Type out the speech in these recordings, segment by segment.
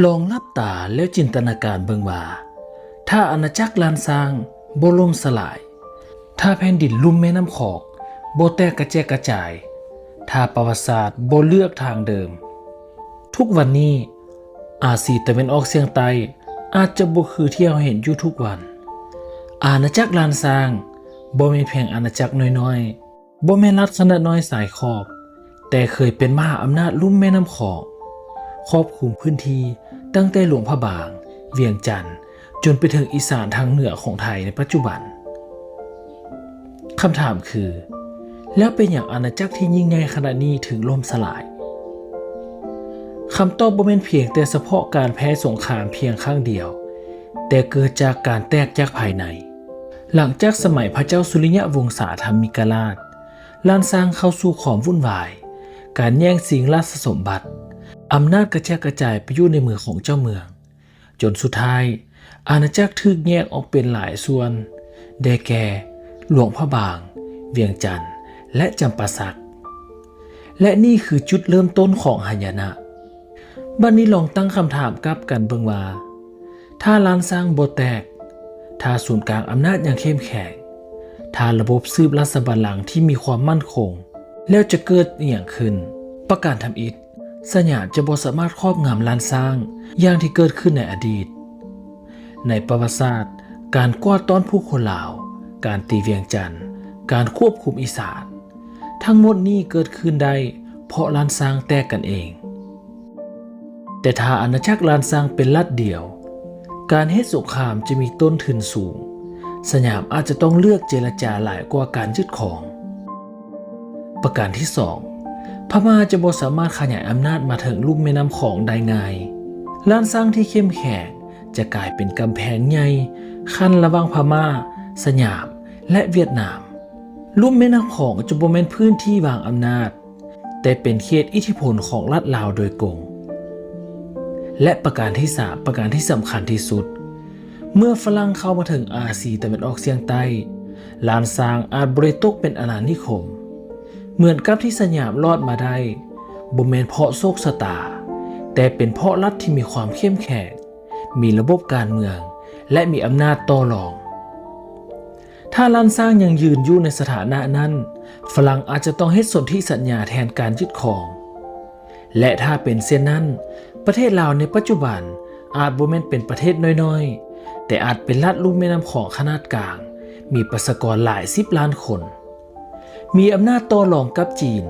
ລອງຫຼັບຕາແລ້ວຈິນຕະນາການເບິ່ງວ່າ ຖ້າອານາຈັກລ້ານຊ້າງບໍ່ລົ້ມສະຫຼາຍ, ຖ້າແຜ່ນດິນລຸ່ມແມ່ນ້ຳຂອງບໍ່ແຕກກະແຈກກະຈາຍ, ຖ້າປະຫວັດສາດບໍ່ເລືອກທາງເດີມ, ທຸກວັນນີ້ ອາຊີຕາເວັນອອກສຽງໃຕ້ອາດຈະບໍ່ຄືທີ່ເຮົາເຫັນຢູ່ທຸກວັນ. ອານາຈັກລ້ານຊ້າງບໍ່ແມ່ນພຽງອານາຈັກນ້ອຍໆ, ບໍ່ແມ່ນລັດຂະໜາດນ້ອຍຊາຍຂອບ, ແຕ່ເຄີຍເປັນມະຫາອຳນາດລຸ່ມແມ່ນ້ຳຂອງ, ຄອບຄຸມພື້ນທີ່ຕັ້ງແຕ່ຫຼວງພະບາງ, ວຽງຈັນ, ຈົນໄປເຖິງອີສານທາງເໜືອຂອງໄທໃນປັດຈຸບັນ. ຄຳຖາມຄື ແລ້ວເປັນຫຍັງອານາຈັກທີ່ຍິ່ງໃຫຍ່ຂະໜາດນີ້ເຖິງລົ້ມສະຫຼາຍ? ຄຳຕອບບໍ່ແມ່ນພຽງແຕ່ສະເພາະການແພ້ສົງຄາມພຽງຄັ້ງດຽວ, ແຕ່ເກີດຈາກການແຕກຈາກພາຍໃນ. ຫຼັງຈາກສະໄໝພະເຈົ້າສຸລິຍະວົງສາທຳມິກະລາດ, ລ້ານຊ້າງເຂົ້າສູ່ຄວາມວຸ່ນວາຍ, ການແຍ່ງຊິງລາຊະສົມບັດ, ອຳນາດກະແຈກກະຈາຍໄປຢູ່ໃນມືຂອງເຈົ້າເມືອງ, ຈົນສຸດທ້າຍ ອານາຈັກຖືກແຍກອອກເປັນຫຼາຍສ່ວນ, ໄດ້ແກ່ ຫຼວງພະບາງ, ວຽງຈັນ ແລະ ຈຳປາສັກ. ແລະ ນີ້ຄືຈຸດເລີ່ມຕົ້ນຂອງຫາຍະນະ. ບັດນີ້ລອງຕັ້ງຄຳຖາມກັບກັນເບິ່ງວ່າ ຖ້າລ້ານຊ້າງບໍ່ແຕກ, ຖ້າສູນກາງອຳນາດຍັງເຂັ້ມແຂງ, ຖ້າລະບົບສືບລາຊະບັນລັງທີ່ມີຄວາມໝັ້ນຄົງ, ແລ້ວຈະເກີດອີ່ຫຍັງຂຶ້ນ? ປະການທຳອິດ, ສະຫຍາມຈະບໍ່ສາມາດຄອບງຳລ້ານຊ້າງຢ່າງທີ່ເກີດຂຶ້ນໃນອະດີດ. ໃນປະຫວັດສາດ, ການກວາດຕ້ອນຜູ້ຄົນລາວ, ການຕີວຽງຈັນ, ການຄວບຄຸມອີສານ, ທັງໝົດນີ້ເກີດຂຶ້ນໄດ້ເພາະລ້ານຊ້າງແຕກກັນເອງ. ແຕ່ຖ້າອານາຈັກລ້ານຊ້າງເປັນລັດດຽວ, ການເຮັດສົງຄາມຈະມີຕົ້ນທຶນສູງ, ສະຫຍາມອາດຈະຕ້ອງເລືອກເຈລະຈາຫຼາຍກວ່າການຍຶດຄອງ. ປະການທີສອງ, ພະມ້າຈະບໍ່ສາມາດຂະຫຍາຍອຳນາດມາເຖິງລຸ່ມແມ່ນ້ຳຂອງໄດ້ງ່າຍ. ລ້ານຊ້າງທີ່ເຂັ້ມແຂງຈະກາຍເປັນກຳແພງໃຫຍ່ ຂັ້ນລະຫວ່າງພະມ້າ, ສະຫຍາມ ແລະ ຫວຽດນາມ. ລຸ່ມແມ່ນ້ຳຂອງຈະບໍ່ແມ່ນພື້ນທີ່ວາງອຳນາດ, ແຕ່ເປັນເຂດອິດທິພົນຂອງລັດລາວໂດຍກົງ. ແລະ ປະການທີສາມ, ປະການທີ່ສຳຄັນທີ່ສຸດ, ເມື່ອຝຣັ່ງເຂົ້າມາເຖິງອາຊີຕາເວັນອອກສຽງໃຕ້, ລ້ານຊ້າງອາດບໍ່ໄດ້ຕົກເປັນອານານິຄົມ ເໝືອນກັບທີ່ສະຫຍາມລອດມາໄດ້, ບໍ່ແມ່ນເພາະໂຊກຊະຕາ, ແຕ່ເປັນເພາະລັດທີ່ມີຄວາມເຂັ້ມແຂງ, ມີລະບົບການເມືອງ ແລະ ມີອຳນາດຕໍ່ລອງ. ຖ້າລ້ານຊ້າງຍັງຢືນຢູ່ໃນສະຖານະນັ້ນ, ຝຣັ່ງອາດຈະຕ້ອງເຮັດສົນທິສັນຍາແທນການຍຶດຄອງ. ແລະ ຖ້າເປັນເຊັ່ນນັ້ນ, ປະເທດລາວໃນປັດຈຸບັນອາດບໍ່ແມ່ນເປັນປະເທດນ້ອຍໆ, ແຕ່ອາດເປັນລັດລຸ່ມແມ່ນ້ຳຂອງຂະໜາດກາງ, ມີປະຊາກອນຫຼາຍສິບລ້ານຄົນ, ມີອຳນາດຕໍ່ລອງກັບຈີນ,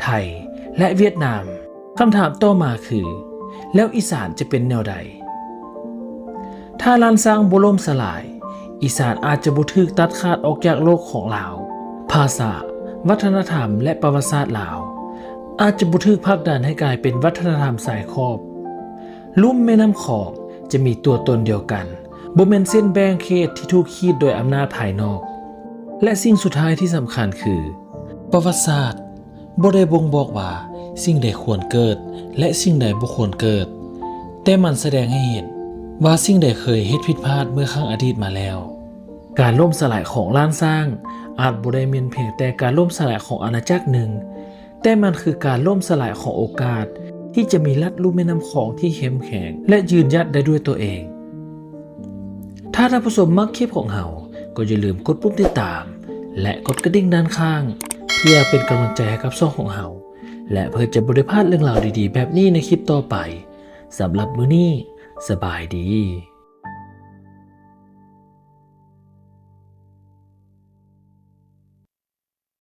ໄທ ແລະ ຫວຽດນາມ. ຄຳຖາມຕໍ່ມາຄື ແລ້ວອີສານຈະເປັນແນວໃດ? ຖ້າລ້ານຊ້າງບໍ່ລົ້ມສະຫຼາຍ, ອີສານອາດຈະບໍ່ຖືກຕັດຂາດອອກຈາກໂລກຂອງລາວ. ພາສາ, ວັດທະນະທຳ ແລະ ປະຫວັດສາດລາວ ອາດຈະບໍ່ຖືກຜັກດັນໃຫ້ກາຍເປັນວັດທະນະທຳຊາຍຂອບ. ລຸ່ມແມ່ນ້ຳຂອງຈະມີຕົວຕົນດຽວກັນ, ບໍ່ແມ່ນເສັ້ນແບ່ງເຂດທີ່ຖືກຂີດໂດຍອຳນາດພາຍນອກ. ແລະ ສິ່ງສຸດທ້າຍທີ່ສຳຄັນຄື ປະຫວັດສາດ ບໍ່ໄດ້ບົ່ງບອກວ່າສິ່ງໃດຄວນເກີດ ແລະ ສິ່ງໃດບໍ່ຄວນເກີດ, ແຕ່ມັນສະແດງໃຫ້ເຫັນວ່າສິ່ງໃດເຄີຍເຮັດຜິດພາດເມື່ອຄັ້ງອະດີດມາແລ້ວ. ການລົ້ມສະຫຼາຍຂອງລ້ານຊ້າງອາດບໍ່ໄດ້ແມ່ນພຽງແຕ່ການລົ້ມສະຫຼາຍຂອງອານາຈັກໜຶ່ງ, ແຕ່ມັນຄືການລົ້ມສະຫຼາຍຂອງໂອກາດທີ່ຈະມີລັດລຸ່ມແມ່ນ້ຳຂອງທີ່ເຂັ້ມແຂງ ແລະ ຢືນຢັດໄດ້ດ້ວຍຕົວເອງ. ຖ້າທ່ານຜູ້ຊົມມັກຄລິບຂອງເຮົາ, ກໍຢ່າລືມກົດປຸ່ມຕິດຕາມ ແລະ ກົດກະດິ່ງດ້ານຂ້າງ ເພື່ອເປັນກຳລັງໃຈໃຫ້ກັບຊ່ອງຂອງເຮົາ ແລະ ເພື່ອຈະບໍ່ໄດ້ພາດເລື່ອງລາວດີໆແບບນີ້ໃນຄລິບຕໍ່ໄປ. ສຳລັບມື້ນີ້, ສະບາຍດີ.